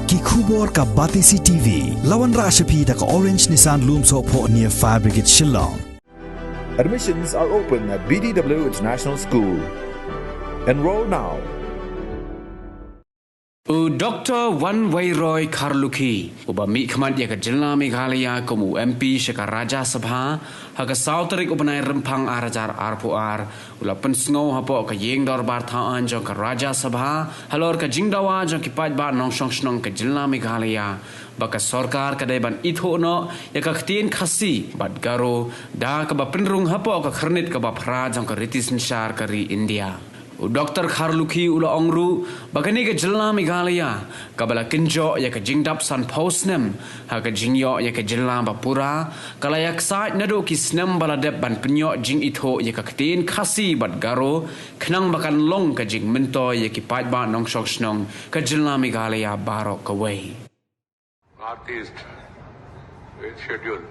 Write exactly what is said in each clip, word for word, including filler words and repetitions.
Ki khubor ka Batesi T V. La wanrah sha phi da ka Orange Nissan Lumsohphoh near Fire Brigade Shillong. Admissions are open at B D W International School. Enroll now. U Doctor Wanweiroy Kharlukhi, uba mih khmat ïa ka jylla Meghalaya kum u M P sha ka Rajya Sabha, ha ka saw tarik u bnai Rymphang ar hajar arphew ar, u la pynsngew hapoh ka ïing dorbar thaw aiñ jong ka Rajya Sabha, halor ka jingdawa jong ki paidbah nongshong shnong ka jylla Meghalaya, ba ka sorkar ka dei ban ithuh noh ïa ka ktien Khasi bad Garo, da kaba pynrung hapoh ka khyrnit kaba phra jong ka riti synshar ka ri India. U Doctor Kharlukhi u la ong ruh, ba kane ka jylla Meghalaya, kaba la kynjoh ïa ka jingdap sanphew snem, ha ka jingïoh ïa ka jylla ba pura, ka la ïaksaid naduh ki snem ba la dep ban pynïoh jingithuh ïa ka ktien Khasi bad Garo, khnang ba kan long ka jingmyntoi ïa ki paidbah nongshong shnong, ka jylla Meghalaya baroh kawei. Northeast, eighth schedule.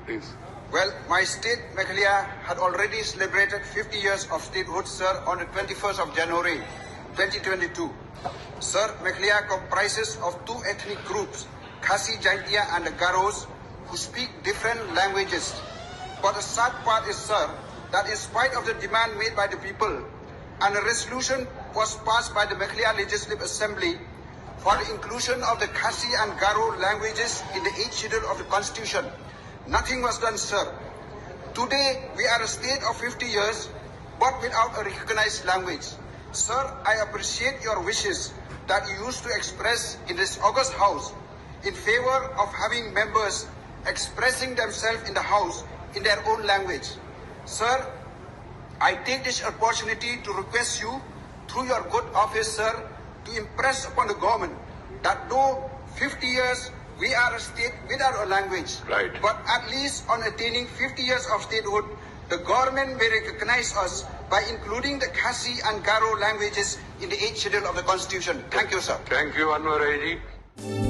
Please. Well, my state, Meghalaya, had already celebrated fifty years of statehood, sir, on the twenty-first of January, twenty twenty-two. Sir, Meghalaya comprises of two ethnic groups, Khasi Jaintia and the Garos, who speak different languages. But the sad part is, sir, that in spite of the demand made by the people, and a resolution was passed by the Meghalaya Legislative Assembly for the inclusion of the Khasi and Garo languages in the eighth schedule of the constitution. Nothing was done, sir. Today, we are a state of fifty years, but without a recognized language. Sir, I appreciate your wishes that you used to express in this august house in favor of having members expressing themselves in the house in their own language. Sir, I take this opportunity to request you, through your good office, sir, to impress upon the government that though fifty years we are a state without a language, Right. but at least on attaining fifty years of statehood, the government may recognize us by including the Khasi and Garo languages in the eighth schedule of the constitution. Thank you, sir. Thank you, Anwar Aiji.